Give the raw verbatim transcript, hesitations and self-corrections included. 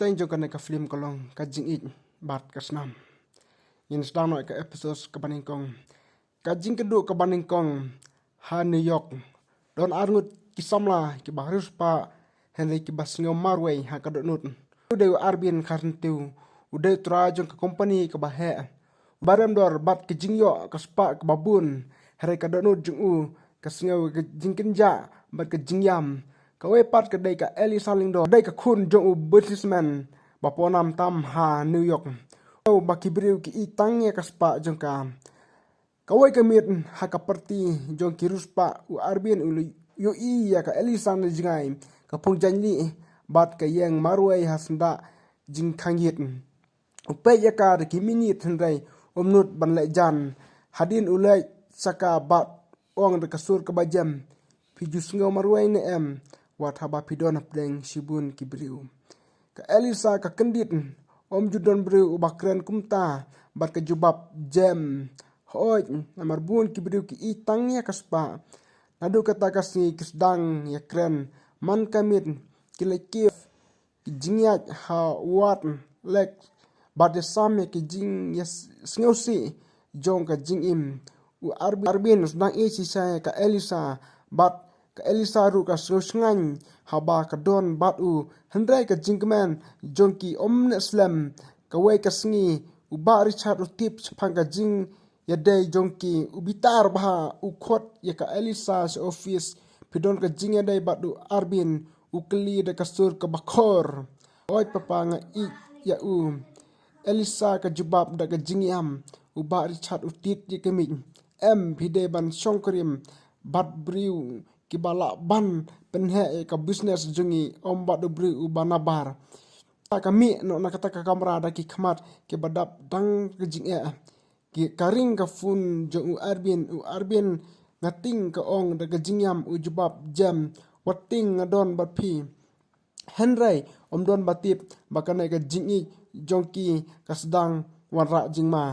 Teng jong kane ka film ka long Ka Jingïeit bad ka Snam. Ngin sdang noh ka episode kaba nyngkong. Ka jingkynduh kaba nyngkong ha New York. Don arngut ki samla kiba riewspah hynrei kiba sngew marwei ha ka dohnud. U dei u Arbin Kharntew, u dei u trai jong ka company kaba heh. Barem dor bad ka jingïoh ka spah kaba bun, hynrei ka dohnud jong u ka sngew ka jingkynjah bad ka jingïam. Kawei pat ka dei ka Elisa Lyngdoh, dei ka khun jong u businessman ba pawnam tam ha New York. Ba ki briew ki ïeit tang ïa ka spah jong ka. Kawei ka miet ha ka party jong ki riewspah, u Arbin u la ïohi ïa ka Elisa na jngai ka phung jaiñlih bad ka ïeng marwei ha syndah jingkhang ïit. U peit ïa ka da ki minit hynrei um nud ban leh jan. Hadien u leit sha ka bad ong da ka sur kaba jem, "Phi ju sngew marwei ne em, wat haba phi don hapdeng shibun ki briew?" Ka Elisa ka kyndit, um ju don briew uba kren kumta bad ka jubab jem, "Hooid, namar bun ki briew ki ïeit tang ïa ka spah." Naduh kata ka sngi ki sdang ïa kren man ka miet, ki la kiew ki jingïaid ha wad lek bad ïasam ïa ki jingïasngewsih jong ka jingim. U Arbin, Arbin u sdang ïeit shisha ïa ka Elisa bad ka Elisa ruh ka sngew shngaiñ haba ka don bad u, hynrei ka jingkmen jong ki um neh slem. Kawei ka sngi u Bah Richard u tip shaphang ka jing ïadei jong ki, u bitar bha, u khot ïa ka Elisa sha office. "Phi don ka jingïadei bad u Arbin?" u kylli da ka sur kaba khor. "Hooid papa, nga ïeit ïa u," Elisa ka jubab da ka jingïam. U Bah Richard u tied ïa ka miej. "Em, phi dei ban shongkurim bad briew kiba lah ban pynheh ïa ka business jong ngi, ym bad u briew uba nabar." Ka mih noh na kata ka kamra da ki khmat kiba dap dang ka jingeh. Ki, ka ring ka phone jong u Arbin, u Arbin, nga tieng, ka ong da ka jingïam u jubab jem, "Wat tieng, nga don bad phi." Hynrei um don ba tip ba kane ka jingïeit jong ki ka sdang wanrah jingma.